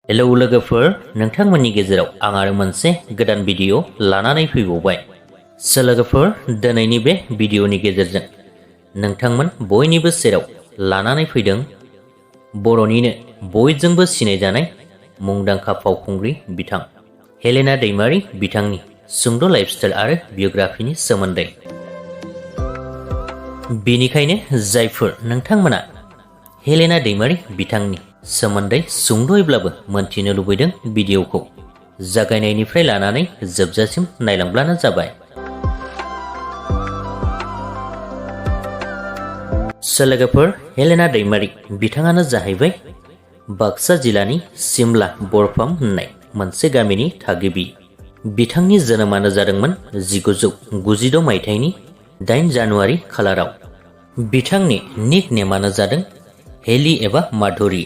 Hello लोगोफोर, नोंथांमोननि गेजेराव आं आरो मोनसे गोदान भिडिअ लानानै फैबावबाय। लोगोफोर, दिनैनि बे भिडिअनि गेजेरजों नोंथांमोन बयनिबो सेराव लानानै फैदों बर'निनो बयजोंबो सिनायजानाय मुंदांखा फावखुंग्रि बिथां हेलेना दैमारी बिथांनि सुंद' लाइफस्टाइल आरो बियोग्राफिनि सोमोन्दै। बेनिखायनो जायफोर नोंथांमोना हेलेना दैमारी बिथांनि सोमोन्दै सुंद'यैब्लाबो मोनथिनो लुबैदों, भिडिअखौ जागायनायनिफ्राय लानानै जोबजासिम नायलांब्लानो जाबाय। लोगोफोर, हेलेना दैमारी बिथाङानो जाहैबाय बाक्सा जिल्लानि सिमला बरफाम होननाय मोनसे गामिनि थागिबि। बिथांनि जोनोमानो जादोंमोन 1996 मायथाइनि 8 जानुवारि खालाराव। बिथांनि निक नेमानो जादों हेलि एबा माधुरि।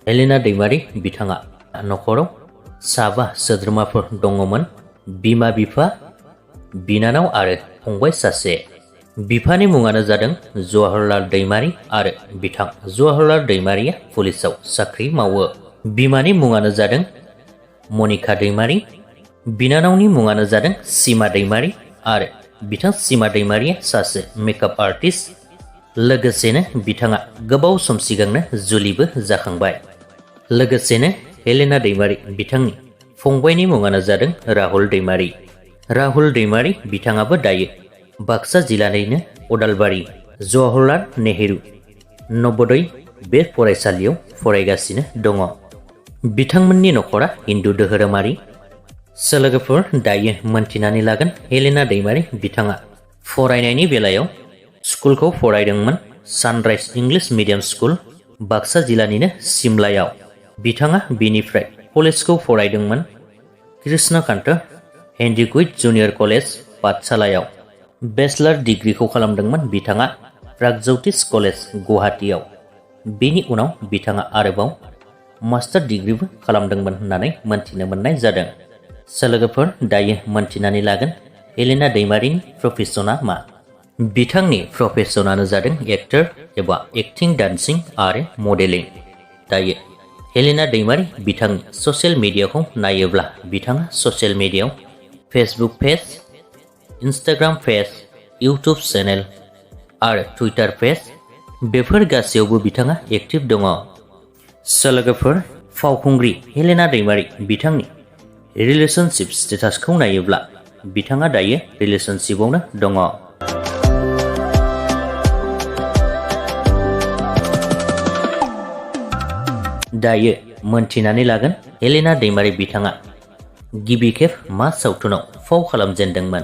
हेलेना दैमारी बिथाङा नखराव साबा सोद्रोमाफोर दङमोन। बिमा बिफा, बिनानाव आरो फंबाय सासे। बिफानि मुङानो जादों जवाहरलाल दैमारी आरो बिथां जवाहरलाल दैमारीया पुलिसाव साख्रि मावो। बिमानि मुङानो जादों मनिका दैमारी। बिनानावनि मुङानो जादों सीमा दैमारी आरो बिथां सीमा दैमारीया सासे मेकआप आर्टिस्ट। लोगोसेनो बिथाङा गोबाव सम सिगांनो जुलिबो जाखांबाय। लोगोसेनो हेलेना दैमारी बिथांनि फंबायनि मुङानो जादों राहुल दैमारी। राहुल दैमारी बिथाङाबो दायो बाक्सा जिल्लानिनो अदालबारि जवाहरलाल नेहरू नवोदय बे फरायसालियाव फरायगासिनो दङ। बिथांमोननि नखरा हिन्दु धोरोमारि। लोगोफोर, दायो मोनथिनानै लागोन हेलेना दैमारी बिथाङा फरायनायनि बेलायाव स्कुलखौ फरायदोंमोन sunrise English medium school, Baksa जिल्लानिनो सिमलायाव। बिथाङा बिनिफ्राय कलेजखौ फरायदोंमोन कृष्णकान्त हेन्डिकुइट जुनियर कलेज, पाठशालायाव। बेचलार डिग्रीखौ खालामदोंमोन बिथाङा प्रागज्यतिष कलेज, गुवाहाटीआव। बेनि उनाव बिथाङा आरोबाव मास्टार डिग्रीबो खालामदोंमोन होननानै मोनथिनो मोननाय जादों। लोगोफोर, दायो मोनथिनानै लागोन हेलेना दैमारीनि प्रफेसना मा। बिथांनि प्रफेसनानो जादों एक्टर एबा एक्टिं, डान्सिं आरो मडेलिं। दायो हेलेना दैमारी बिथांनि ससियेल मिडियाखौ नायोब्ला बिथाङा ससियेल मिडियायाव Facebook page, Instagram page, YouTube channel आरो टुइटार पेज, बेफोर गासैयावबो बिथाङा एक्टिभ दङ। लोगोफोर, फावखुंग्रि हेलेना दैमारी बिथांनि रिलेशनशिप स्टेटासखौ नायोब्ला बिथाङा दायो रिलेशनशिपआवनो दङ। दायो मोनथिनानै लागोन हेलेना दैमारी बिथाङा गिबि खेब मा सावथुनाव फाव खालामजेनदोंमोन।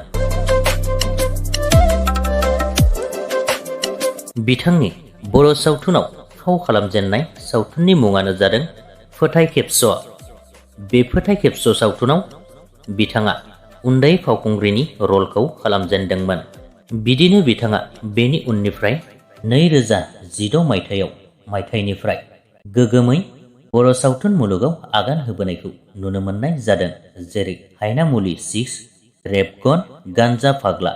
बिथांनि बर' सावथुनाव फाव खालामजेननाय सावथुननि मुङानो जादों फोथाय खेबस'। बे फोथाय खेबस' सावथुनाव बिथाङा उन्दै फावखुंग्रिनि रलखौ खालामजेनदोंमोन। बिदिनो बिथाङा बेनि उननिफ्राय 2016 मायथाइनिफ्राय गोगोमै बर' सावथुन मुलुगाव आगान होबोनायखौ नुनो मोननाय जादों। जेरै हायनामुलि 6, रेबगन, गान्जा फाग्ला,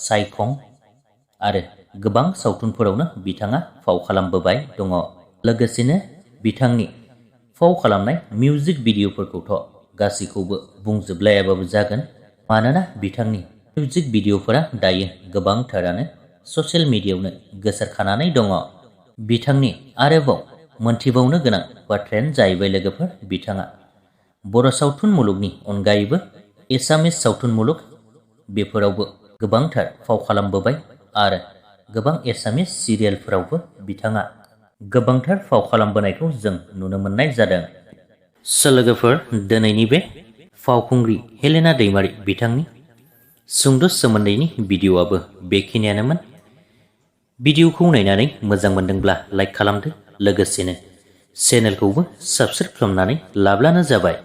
सायखं आरो गोबां सावथुनफोरावनो बिथाङा फाव खालामबोबाय दङ। लोगोसेनो बिथांनि फाव खालामनाय मिउजिक भिडिअफोरखौथ' गासैखौबो बुंजोबलायाबाबो जागोन, मानोना बिथांनि मिउजिक भिडिअफोरा दायो गोबांथारानो ससियेल मिडियायावनो गोसारखानानै दङ। बिथांनि आरोबाव मोनथिबावनो गोनां बाथ्रायानो जाहैबाय लोगोफोर, बिथाङा बर' सावथुन मुलुगनि अनगायैबो एसामिस सावथुन मुलुग, बेफोरावबो गोबांथार फाव खालामबोबाय आरो गोबां एसामिस सिरियेलफोरावबो बिथाङा गोबांथार फाव खालामबोनायखौ जों नुनो मोननाय जादों। लोगोफोर, दिनैनि बे फावखुंग्रि हेलेना दैमारी बिथांनि सुंद' सोमोन्दैनि भिडिअआबो बेखिनियानोमोन। भिडिअखौ नायनानै मोजां मोनदोंब्ला लाइक खालामदो, लोगोसेनो चेनेलखौबो साबस्क्राइब खालामनानै लाब्लानो जाबाय।